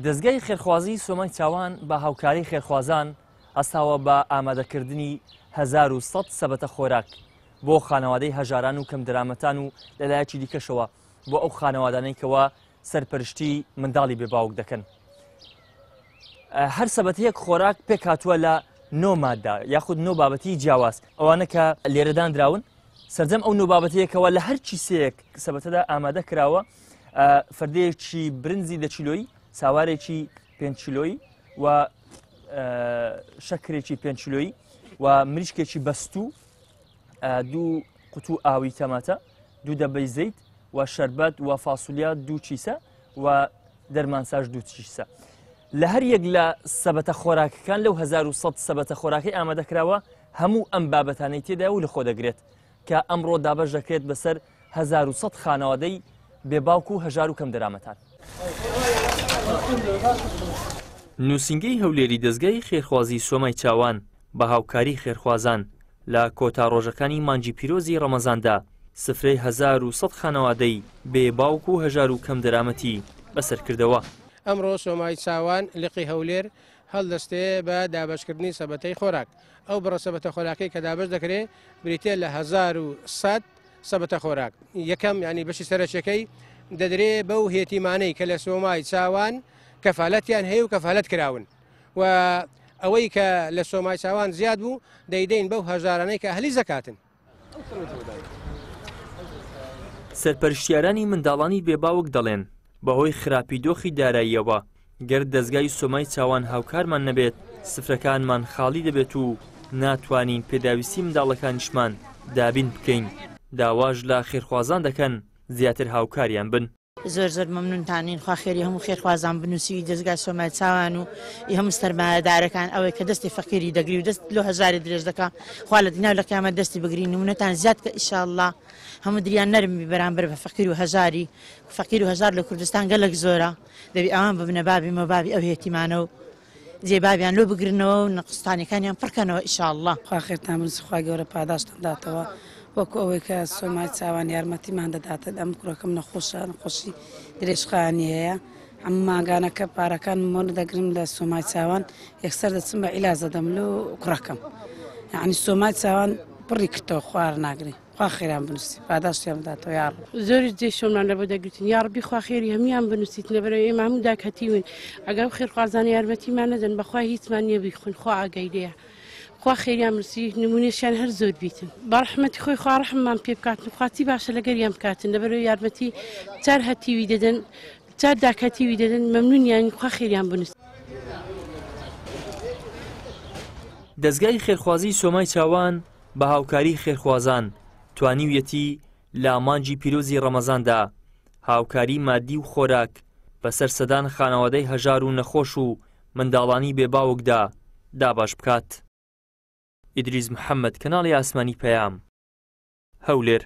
دەزگای خێرخوازی سۆمای چاوان بە هاوکاری خێرخوازان هەستاوە بە ئامادەکردنی 1100 سەبەتە خۆراک بۆ خانەوادەی هەژاران و کەمدەرامەتان و لەلایەکی دیکەشەوە بۆ ئەو خانەوادانەی کەوا سەرپەرشتی منداڵی بێ باوک دەکەن. هەر سەبەتەیەک خۆراک پێکهاتووە لە نۆ مادە یاخود نۆ بابەتی جیاواز ئەوانە کە لێرە دانراون سەرجەم ئەو نۆ بابەتەیەکەوە لە هەر کیسەیەک سەبەتەدا ئامادە کراوە فەردەیەکی برنجی دە کیلۆیی ساوارێکی پێنج کیلۆیی و شەکرێکی پێنج کیلۆیی و مریشکێکی بەستوو دوو قوتو ئاوی تەماتە دوو دەبەی زەیت و شەربەت و فاسولیا دوو کیسە و دەرمانساش دوو کیسە. لە هەر یەک لە سەبەتە خۆراکەکان لەو 1100 سەبەتە خۆراکەی ئامادەکراوە هەموو ئەم بابەتانەی تێدا و لە خۆ دەگرێت کە ئەمڕۆ دابەش دەکرێت بەسەر 1100 خانەوادەی بێ باوک و هەژار و کەم دەرامەتان. نووسینگەی هەولێری دەزگای خێرخوازی سۆمای چاوان بە هاوکاری خێرخوازان لە کۆتا ڕۆژەکانی مانگی پیرۆزی ڕەمەزاندا سفرەی 1100 خانەوادەی بێ باوک و هەژار و کەمدەرامەتی بەسەرکردەوە. ئەمڕۆ سۆمای چاوان لقی هەولێر هەڵدەستێ بە دابەشکردنی سەبەتەی خۆراک. ئەو بڕە سەبەتە خۆراکەی کە دابەش دەکرێ بریتییە لە 1100 سەبەتە خۆراک. یەکەم یانی بەشی سەرەکیەکەی دەدرێ بەو هێتیمانەی کە لە سۆمای چاوان کەفالەتیان هەیە و کەفالەت کراون و ئەوەی کە لە سۆمای چاوان زیاد بوو دەیدەین بەو هەژارانەی کە ئەهلی زەکاتن. سەرپەرشتیارانی منداڵانی بێ باوک دەڵێن، بەهۆی خراپی دۆخی داراییەوە گەر دەزگای سۆمای چاوان هاوکارمان نەبێت سفرەکانمان خاڵی دەبێت و ناتوانین پێداویستی منداڵەکانیشمان دابین بکەین، داواش لە خێرخوازان دەکەن زیاتر هاوکاریان بن. زۆر زۆر مەمنونتانین خوا خێری هەموو خێرخوازان بنوسی ئی دەزگای سۆمای چاوان و ئی هەموو سەرمایەدارەکان ئەوەی کە دەستی فەقیری دەگری و دەست لۆ هەژاری درێژ دەکا خوا لە دنیا و لە قیامەت دەستی بگری نمونەتان زیاد کە ئیشاڵڵا هەموو دریان نەرم بی بەرامبەر بە فەقیر و هەژاری فەقیر و هەژار لە کوردستان گەلەک زۆرە دەبی ئەوان ببنە بابی مەبابی ئەو یەتیمانە و جێ بابیان لۆ بگرنەوە و نەقستانەکانیان پڕکەنەوە ئیشاڵڵا. خوا خێرتان بنوسی خوای گەورە پاداشتان داتەوە وەکو ئەوەی کە سۆمای چاوان یارمەتیمان دەداتن ئەم کوڕەکەم نەخۆشە نەخۆشی درێژخایەنی هەیە ئەم مانگانە کە پارەکانم وەردەگرم لە سۆمای چاوان یەکسەر دەچم بە عیلاج دەدەم لۆ کوڕەکەم یعنی سۆمای چاوان پڕی کردەوە خوار ناگری. خوا خێریان بنوسی پاداشتیان بداتەوە یاڕەب. زۆریش جێی شەرمان لەبۆ دەگرتین یاڕەبی خوا خێری هەموویان بنوسیت لەبەرئەوەی ئێمە هەموو داک هەتیون ئەگەر ئەو خێرخوازانە یارمەتیمان نەدەن بەخوا هیچمان نیە بیخۆین خوا ئاگای لێیە خوا خێریان بنوسی نمونەشیان هەر زۆر بیتن بەڕەحمەتی خۆی خوا ڕەحممان پێ بکاتن خوا چی باشە لەگەریان بکاتن لەبەرئەوەی یارمەتی چار هەتیوی دەدەن چار داک هەتیوی دەدەن مەمنونیانین خوا خێریان بنوسی. دەزگای خێرخوازی سۆمای چاوان بە هاوکاری خێرخوازان توانیویەتی لە مانگی پیرۆزی ڕەمەزاندا هاوکاری مادی و خۆراک بەسەر سەدان خانەوادەی هەژار و نەخۆش و منداڵانی بێ باوکدا دابەش بکات. ئیدریس محەمەد، کەناڵی ئاسمانی پەیام، هەولێر.